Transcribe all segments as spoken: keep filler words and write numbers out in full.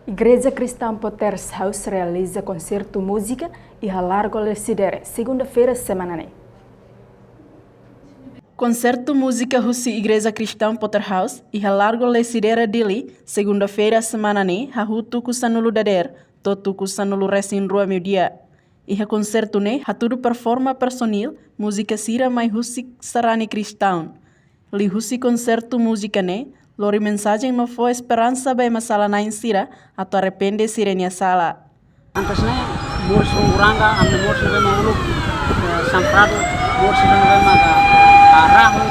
Igreja Kristaun Potter's House realiza konsertu múzika iha Largo Lecidere, segunda-feira semana ne'e. Konsertu múzika husi Igreja Kristaun Potter's House iha Largo Lecidere, Dili, segunda-feira semana ne'e, hahú tuku sanulu dadeer to'o tuku sanulu resin rua meiudia. Iha konsertu ne'e hatudu performa personil múzika sira mai husi sarani kristaun. Liuhusi konsertu múzika ne'e lori mensajen no fó esperansa ba ema sala-na'in sira atu arrepende sira-nia sala. Antes ne'e, moris runguranga, ami moris ne'ebé mak uluk, eh, sanfradu, moris ne'ebé mak, ah, rahu,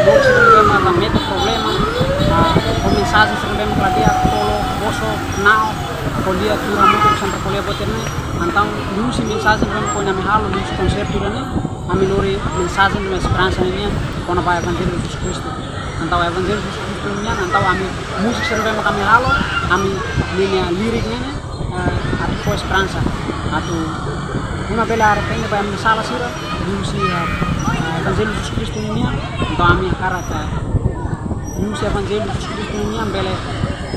moris ne'ebé mak metu problema, ah, ho mensajen ne'ebé mak ko'alia tolo, boso, na'ok, ko'alia tuur hamutuk sempre ko'alia buat ne'e. Entaun, liuhusi mensajen ne'ebé mak ohin ami halo, liuhusi konsertu ida-ne'e, ami lori mensajen no esperansa ninian kona-ba Evanjellu Jesus Kristu. Entaun Evanjellu Jesus Kristu nian, entaun ami múzika sira ne'ebé mak ami halo, ami ninia lirik ne'e, eh, atu fó esperansa, atu nune'e bele arrepende ba ami sala sira, liuhusi, eh, eh, Evanjellu Jesus Kristu nian, entaun ami hakarak, eh, liuhusi Evanjellu Jesus Kristu nian bele,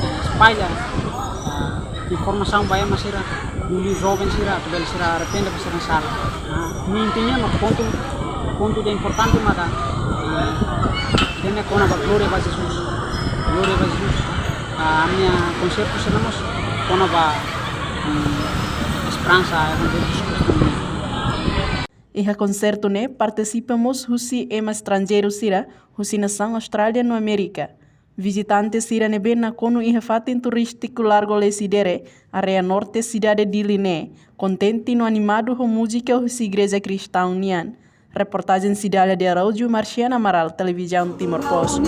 eh, espalla, eh, informasaun ba ema sira, liuliu joven sira, atu bele sira arrepende ba sira sala. Ah, nia intinya mak pontu, pontu ida importante maka, ah, ida-ne'e kona-ba glória ba Jesus. Glória ba Jesus. Ah, ami-nia konsertu sira mós kona-ba, hmm, esperansa Evanjellu Jesus Kristu nian. Iha konsertu ne'e partisipa mós husi ema estranjeiru sira husi nasaun Austrália no Amérika. Vizitante sira ne'ebé nakonu iha fatin turístiku Largo Lecidere, área norte sidade Dili ne'e, kontente no animadu ho múzika husi Igreja Kristaun nian. Reportajen Cidália de Araújo, Marciana Amaral, Televizaun Timor Post.